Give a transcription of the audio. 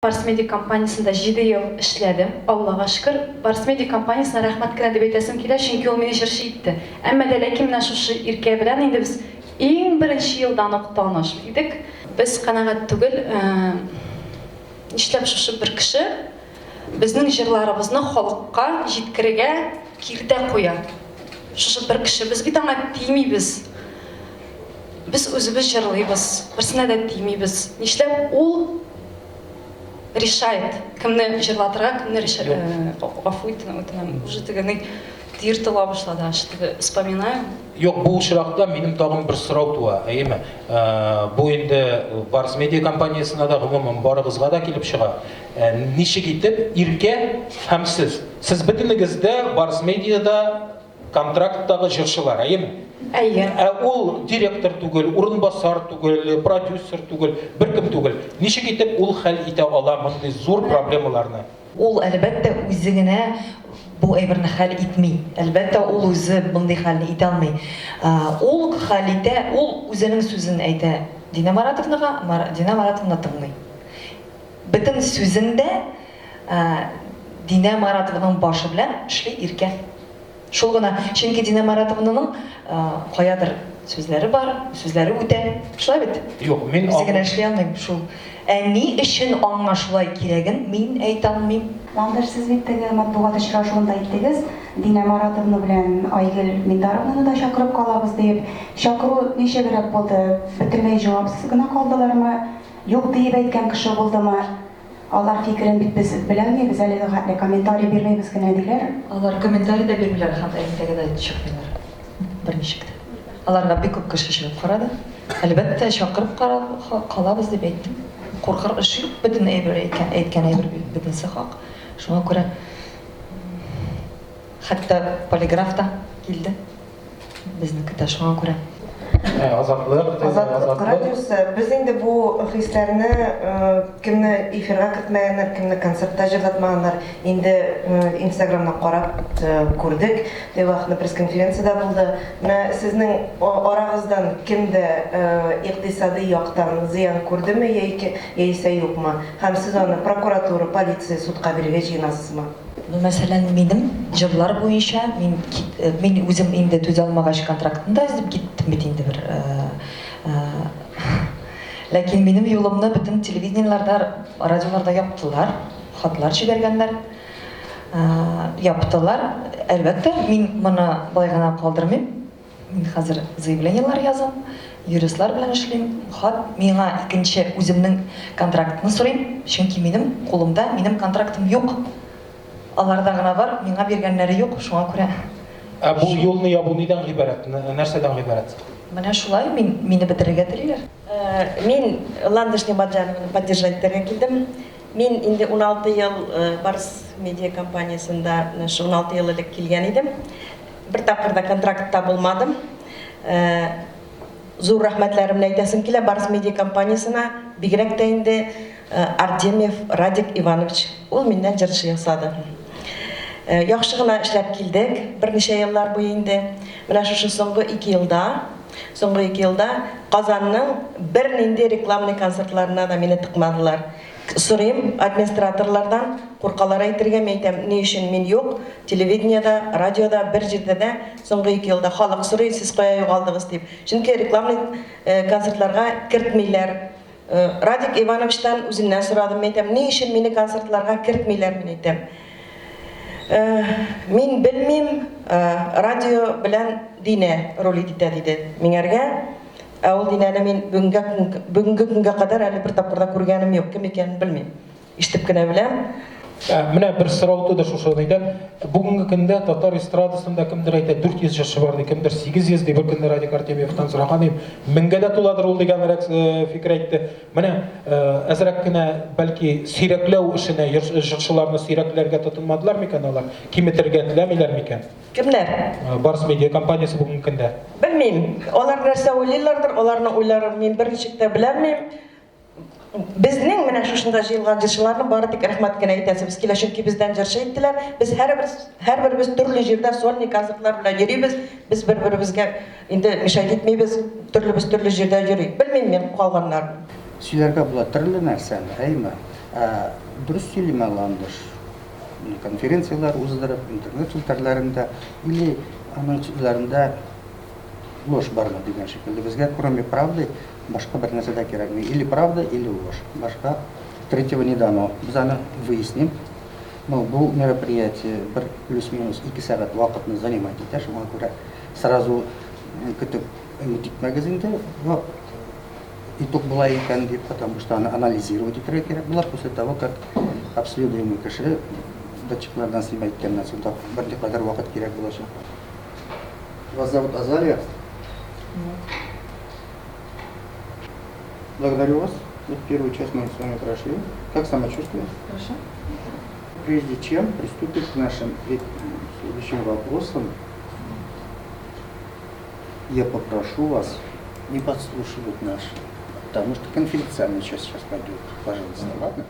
Барс-Медиа компаниясендә җиде ел эшләдем, Аллага шөкер. Барс-Медиа компаниясенә рәхмәт кенә дип әйтәсем килә, чөнки ул мине җырчы итте. Әмма дә ләкин менә шушы Иркә белән инде без иң беренче елдан ук таныш идек. Без канәгать түгел, нишләп шушы бер кеше безнең җырларыбызны халыкка җиткерергә киртә куя. Шушы бер кеше, без бит аңа тимибез. Без үзебез җырлыйбыз, берсенә дә тимибез. Нишләп ул решает, кемне җырлатырга, кемне решает, гафу итен, үтенәм, уже теге тир тыла башлады, аж теге вспоминаю. Юк, бу очракта минем тагын бер сорау туа, әйеме? Бу инде Барс Медиа компаниясенә дә, гомумән, барыгызга да килеп чыга. Ничек итеп Иркә һәм сез? Сез бөтенегез дә Барс Медиада Контракттагы җырчылар, әйеме? Әйе. Ә ул директор түгел, урынбасар түгел, продюсер түгел, беркем түгел. Ничек итеп ул хәл итә ала мондый зур проблемаларны? Ул, әлбәттә, үзе генә бу әйберне хәл итми. Әлбәттә, ул үзе мондый хәлне итә алмый. Ул хәл итә, ул үзенең сүзен әйтә Динә Маратовнага, Динә Маратовна тыңлый. Бөтен сүзен дә Динә Маратованың башы белән эшли Иркә. Шул гына. Чөнки Динә Маратовнаның каядыр сүзләре бар, сүзләре үтә. Шулай бит? Юк, мин Үзе генә эшли алмыйм шул. Ә ни өчен аңа шулай кирәген мин әйтә алмыйм. Ландыш, сез бит теге матбугат очрашуында әйттегез, Динә Маратовна белән Айгөл Миндаровнаны да чакырып калабыз диеп. Чакыру ничегрәк булды? Бөтенләй җавапсыз гына калдылармы? Юк диеп әйткән кеше булдымы? Алар фикерен бит без беләлмибез, әлеге хәтле комментарий бирмибез генә, диләр. Алар комментарий да бирмиләр һәм элемтәгә дә чыкмыйлар. Берничек тә. Аларга бик күп кеше чыгып карады. Әлбәттә, чакырып калабыз дип әйттем. Куркыр эш юк, бөтен әйбер әйткән, әйткән әйбер бөтенесе хак. Шуңа күрә хәтта полиграф та килде. Безне көтә, шуңа күрә. Азатлык, Азатлык радиосы. Без инде бу хисләрне кемне эфирга кертмәгәннәр, кемне концертта җырлатмаганнар, инде Инстаграмнан карап күрдек. Теге вакытны пресс-конференция дә булды. Менә сезнең арагыздан кем дә икътисадый яктан зыян күрдеме яисә юкмы? Һәм сез аны прокуратура, полиция, судка бирергә җыенасызмы? Ну, мәсәлән, минем җырлар буенча мин мин үзем инде түзә алмагач контрактны да өзеп киттем бит инде бер. Ләкин минем юлымны бөтен телевидениеләрдә, радиоларда яптылар, хатлар җибәргәннәр. Яптылар. Әлбәттә, мин моны болай гына калдырмыйм. Мин хәзер заявлениеләр язам, юристлар белән эшлим. Хат миңа икенче үземнең контрактны сорыйм, чөнки минем кулымда минем контрактым юк. Аларда гына бар, миңа биргәннәре юк, шуңа күрә. Ә бу юлны ябу нидән гыйбарәт? Нәрсәдән гыйбарәт? Менә шулай, мин, мине бетерергә телиләр. Мин Ландыш Нигъмәтҗанованы поддержать итәргә килдем. Мин инде 16 ел Барс медиа компаниясендә, менә шул 16 ел элек килгән идем. Бер тапкыр да контрактта булмадым. Зур рәхмәтләремне әйтәсем килә Барс Медиа компаниясенә, бигрәк тә инде Артемьев Радик Иванович. Ул миннән җырчы ясады. Яхшы гына эшләп килдек берничә еллар буе инде. Менә шушы соңгы ике елда, соңгы ике елда Казанның бернинди рекламный концертларына да мине тыкмадылар. Сорыйм администраторлардан, куркалар әйтергә, мин әйтәм, ни өчен мин юк, телевидениедә, радиода, бер җирдә дә соңгы ике елда халык сорый, сез кая югалдыгыз дип. Чөнки рекламный концертларга кертмиләр. Радик Ивановичтан үзеннән сорадым, мин әйтәм, ни өчен мине концертларга кертмиләр, мин әйтәм. Мин белмим, радио белән Динә рулить итә, диде миңәргә. Ә ул Динәне мин бүгенгә бүгенге көнгә кадәр әле бер тапкыр да күргәнем юк, кем икәнен белмим. Ишетеп кенә беләм. Ә, менә бер сорау туды шушы нидән. Бүгенге көндә татар эстрадасында кемдер әйтә 400 җырчы бар ди, кемдер 800 ди. Бер көнне Радик Артемьевтан сораган идем, меңгә дә туладыр ул дигәнрәк э, фикер әйтте. Менә э, әзрәк кенә бәлки сирәкләү эшенә җырчыларны сирәкләргә тотынмадылар микән алар? Киметергә теләмиләр микән? Кемнәр? Барс Медиа компаниясе бүгенге көндә. Белмим. Алар нәрсә уйлыйлардыр, аларның уйларын мин берничек тә беләлмим. Безнең менә шушында җыелган җырчыларның бары тик рәхмәт кенә әйтәсебез килә, чөнки бездән җырчы иттеләр. Без һәрбер һәрберебез төрле җирдә сольный концертлар белән йөрибез. Без бер-беребезгә инде мешать итмибез, төрлебез төрле җирдә йөри. Белмим мин калганнарын. Сөйләргә була төрле нәрсәне, әйме? Ә дөрес сөйлиме Ландыш? Конференцияләр уздырып, интернет челтәрләрендә или аның сүзләрендә ложь бармы дигән шикелле. Безгә кроме правды башка бер нәрсә дә кирәкми. Или правда, или ложь. Башка третьего не дано. Без аны выясним. Но бу мероприятие бер плюс-минус ике сәгать вакытны занимать итә, шуңа күрә сразу көтеп өмет итмәгез инде. Но итог була икән дип, потому что аны анализировать итәргә кирәк була после того, как обследуемый кеше датчиклардан снимать иткәннән соң да берникадәр вакыт кирәк булачак. Вас зовут Азалия? Нет. Благодарю вас. Вот первую часть мы с вами прошли. Как самочувствие? Хорошо. Прежде чем приступить к нашим следующим вопросам, я попрошу вас не подслушивать наш, потому что конфиденциальная часть сейчас пойдет. Пожалуйста, ладно?